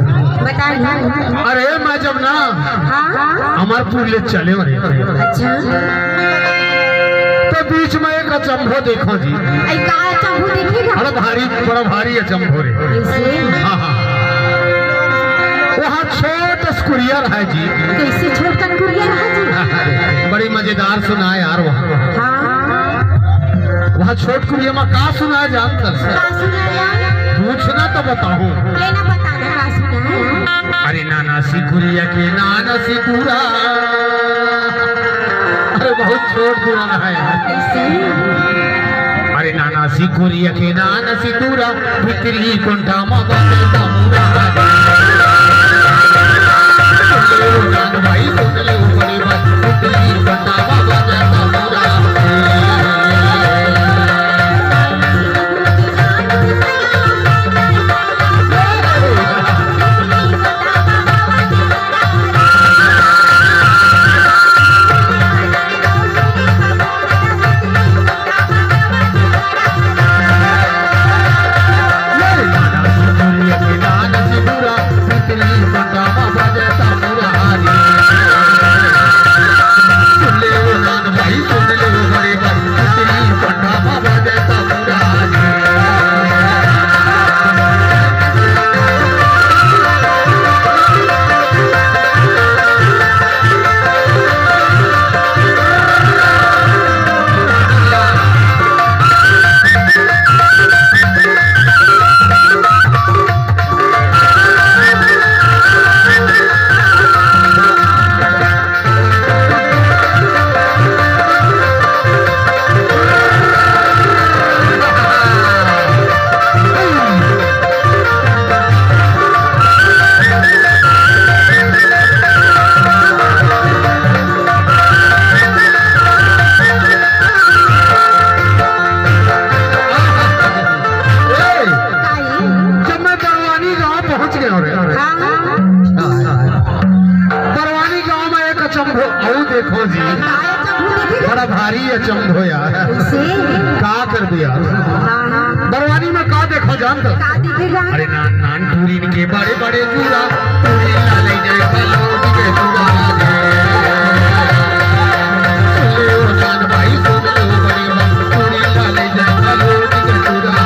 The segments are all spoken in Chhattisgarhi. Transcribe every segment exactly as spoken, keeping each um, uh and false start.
बता ना। अरे मैं जब ना हाँ। अमरपुर ले चले हो रे, अच्छा। तो बीच में एक अचंभो देखो जी। अरे का अचंभो देखेगा? अरे भारी, बड़ा भारी अचंभो रे। कैसे? हाँ, हाँ। वहाँ छोट कुरिया रहा जी। कैसे छोटकन कुरिया रहा जी? बड़ी मजेदार सुना यार वहाँ। हाँ। वहाँ छोट कुरिया में का सुना जानत हस? का सुना यार? पूछना तो बताऊँ। लेना बताना का सुना है? अरे नाना सिकुरिया के नाना सिकुरा। अरे बहुत छोट पुराना है यार। कैसे? अरे नाना सिकुरिया के नाना सिकुरा, भीतरी कोंठा मा बाजे तमुरा। सुन ले ओ जान भाई, सुन ले ओ बड़े भाई, भीतरी कोंठा मा बाजे तमुरा। ए, काई? जब मैं बरवानी गांव पहुंच गया रे। हाँ, हाँ। बरवानी गांव में एक अचंभो अउ देखो जी। काय अचंभो देखे? बड़ा भारी अचंभो यार। कैसे? का कर दिया? हाँ, हाँ। बरवानी में का देखो जानत? का देखे जान? अरे नान नान टूरिन के बड़े बड़े चूड़ा, टूरिन ला ले जाए कलोट के चूड़ा। सुन ले ओ जान भाई, सुन ले ओ बड़े भाई, टूरिन ला ले जाए कलोट के चूड़ा।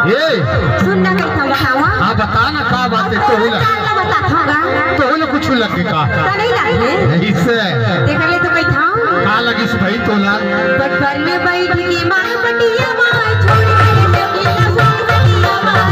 ए, सुन ना, कहिथंव, बतावा। हाँ, बता ना, का बात हे, तोहू ला। का ला बताथंव गा? तोहू ला कुछु लगे का? का नहीं लगे? इससे। तेकर ले तो कहिथंव। का लगिस भाई तोला? बटबर में बैठ के मार पटिया मार, छोड़ के जमीन ला बोल दिया मार।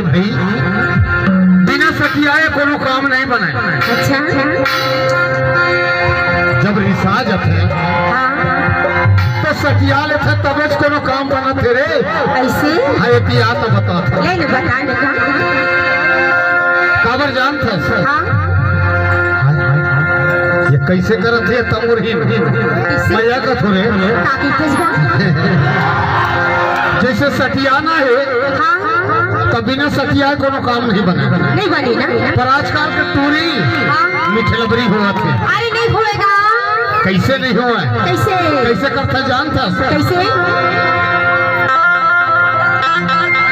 भाई, बिना सठियाए कोनो काम नहीं बने। अच्छा। जब रिसा जथे, हाँ। तो सठिया लेथे, तबे च कोनो काम बनथे रे। ऐसे? हाँ, ये पिया तो बता था। ले न बता न का। काबर जानथस? हाँ। ये कैसे करत हे तमुरही? कैसे? मया का थोरे। काकी किस बात? जैसे सठियाना हे, हाँ। तब बिना सठियाए कोनो काम नहीं बने। नहीं बने ना। पर आजकल के टूरी हाँ। मिठलबरी होवत हे। अरे नहीं होएगा। कैसे नहीं होए? कैसे? कैसे करथे जानथस? कैसे?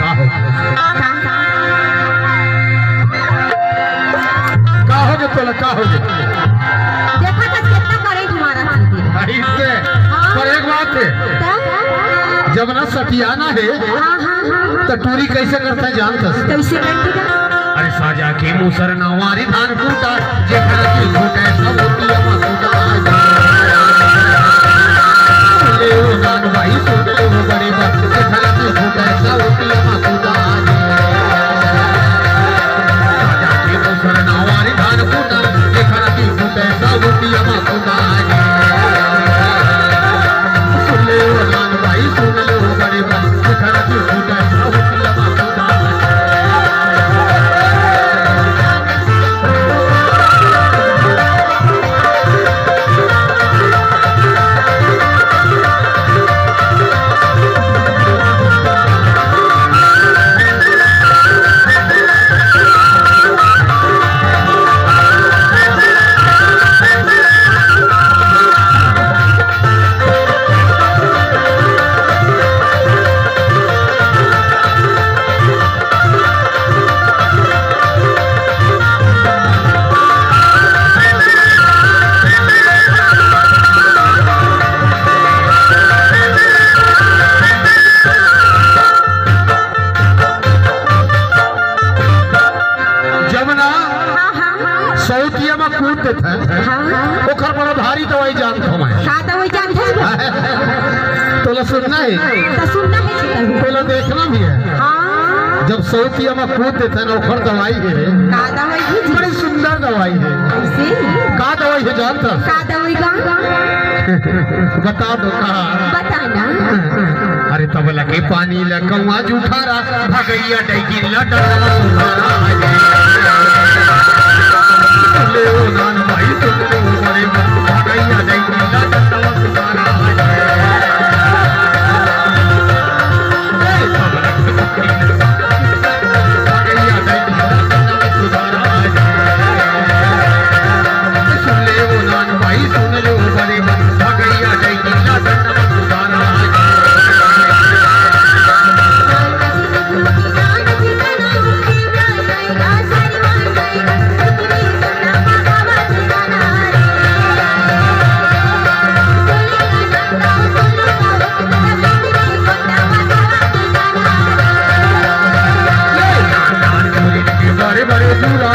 का हो? का? का हो गे तोला? का हो गे? देखा था कितना करंट मारा था। अही से। हाँ। पर एक बात हे। तब? जब ना सठियाना हे, हाँ, हाँ, हाँ, हाँ। त टूरी कैसे करथे जानथस? कैसे करथे का? अरे साजा के मुसर नवारी धान कूटा, जेकरा दिल फूटे सब पिया मा कूटा। ले ओ नान भाई सुन ले ओ बड़े बा, जेकरा दिल फूटे सब पिया मा कूटा। साजा के मुसर नवारी धान कूटा, जेकरा दिल फूटे सब पिया मा कूटा। सुन ले ओ नान भाई सुन ले ओ बड़े बा, जेकरा दिल फूटे सब पिया मा कूटा। जब ना हाँ, हाँ, हाँ। सौतिया में कूद देथे, हाँ, हाँ। ओखर बड़ा भारी दवाई जानत हँव मैं। का दवाई जानत हस? तोला सुनना हे? त सुनना हे जी तभी। तोला देखना भी हे। हाँ। जब सौतिया में कूद देथे ना, ओखर दवाई हे। का दवाई हे जी? बड़ी सुंदर दवाई हे। कैसे? का दवाई हे जानत हस? का दवाई का? बता दो का। बता ना। अरे तबला के पानी ला कौआ जुठारा, भगैया डैगिन ला डंडवा सुधारा। ले ओ नान भाई सुन ले ओ बड़े बा, भगैया डैगिन ला डंडवा सुधारा। ए तबला के पानी ला भगैया डैगिन ला डंडवा सुधारा। सुन ले ओ नान भाई सुन ले ओ बड़े बा, भगैया डैगिन ला डंडवा सुधारा। बड़े बड़े दूरा